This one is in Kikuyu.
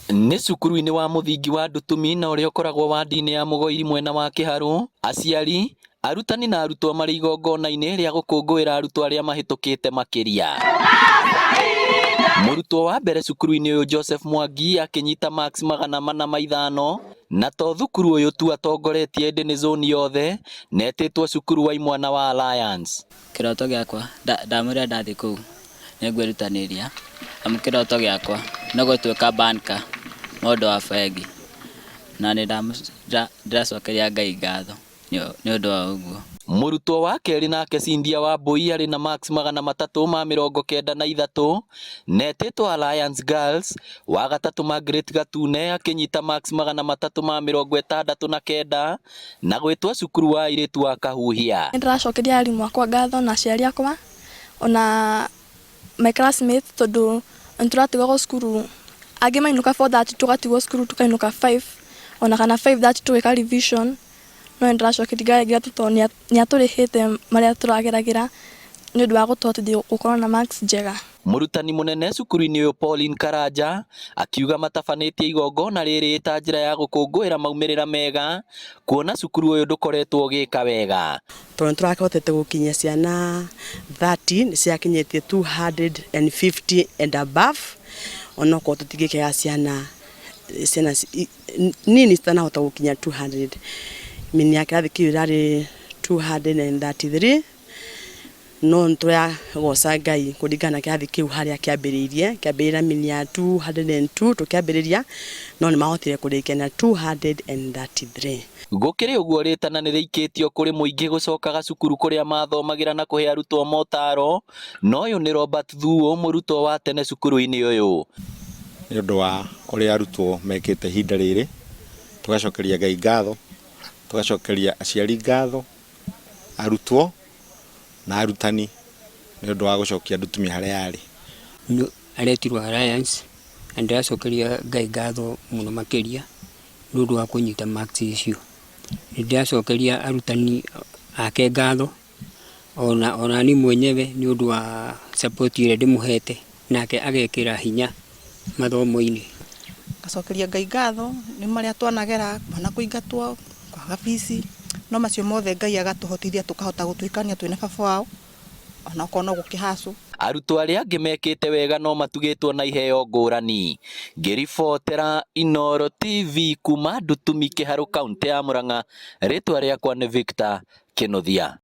Nĩ cukuru-inĩ wa mũthingi wa Ndutumi na ũrĩa ũkoragwo wadi-inĩ ya Mũgoiri mwena wa Kĩharũ, aciari, arutani na arutwo marĩ igongona-inĩ rĩa gũkũngũĩra arutwo arĩa mahĩtũkĩte makĩria. Mũrutwo wa mbere cukuru-inĩ ũyũ Joseph Mwangi akĩnyita marks 405 na to thukuru ũyũ tu atongoretie ĩndĩ nĩ zoni yothe na etĩtwo cukuru wa imwana wa Alliance. Kĩroto gĩakwa ndamwĩra ndathiĩ kũu nĩngwĩrutanĩria amu kĩroto gĩakwa no gũtuĩka banker mũndũ wa bengi na nĩ ndĩracokeria Ngai ngatho nĩ ũndũ wa ũguo. Mũrutwo wa kerĩ nake Cynthia Wambui arĩ na marks 393 na etĩtwo Alliance Girls, wa gatatũ Margaret Gatune akĩnyita marks 369 na gwĩtwo cukuru wa airĩtu wa Kahuhia. Nĩ ndĩracokeria arimũ akwa ngatho na aciari akwa ona my classmates tondũ nĩ tũratigagwo cukuru angĩ mainũka 4:30 tũgatigwo cukuru tũkainũka 5 ona kana 5:30 tũgĩka revision no nĩ ndĩracokeria Ngai ngatho tondũ nĩ atũrĩhĩte marĩa tũrageragĩra nĩ ũndũ wa gũtũhotithia gũkorwo na marks njega. Mũrutani mũnene cukuru-inĩ ũyũ Pauline Karanja akiuga matabanĩtie igongona rĩrĩ ta njĩra ya gũkũngũĩra maumĩrĩra mega kuona cukuru ũyũ ndũkoretwo ũgĩka wega. Tondũ nĩ tũrakĩhotete gũkinyia ciana 30 nĩ ciakinyĩtie 250 and above onokorwo tũtingĩkĩaga ciana ciana nini citanahota gũkinya 200. Mean ya kĩrathi kĩu ĩrarĩ 233 no nĩ tũragoca Ngai kũringana na kĩrathi kĩu harĩa kĩambĩrĩirie kĩambĩrĩria na mean ya 202 tũkĩambĩrĩria no nĩ mahotire kũrĩkia na 233. Gũkĩrĩ ũguo rĩtana nĩ rĩikĩtio kũrĩ mũingĩ gũcokaga cukuru kũrĩa mathomagĩra na kũhe arutwo motaro na ũyũ nĩ Robert Thuo mũrutwo wa tene cukuru-inĩ ũyũ. Nĩ ũndũ wa ũrĩa arutwo mekĩte ihinda rĩrĩ tũgacokeria Ngai ngatho tũgacokeria aciari ngatho arutwo na arutani nĩ ũndũ wa gũcokia Ndutumi harĩa yarĩ. Aretirwo Alliance na ndĩracokeria Ngai ngatho mũno makĩria nĩ ũndũ wa kũnyita marks icio. Nĩ ndĩracokeria arutani ake ngatho ona niĩ mwenyewe nĩ ũndũ wa support ĩrĩa ndĩmũhete nake agekĩra hinya mathomo-inĩ. Ngacokeria Ngai ngatho nĩ marĩa twanagera mwana kũingatwo kwaga bici no macio mothe Ngai agatũhotithia tũkahota gũtuĩkania twĩna baba wao onakorwo no gũkĩhacũ. Arutwo arĩa angĩ mekĩte wega no matugĩtwo na iheo ngũrani. Ngĩribotera Inooro TV kuma Ndutumi Kĩharũ kaũntĩ ya Murang'a, rĩtwa rĩakwa nĩ Victor Kĩnuthia.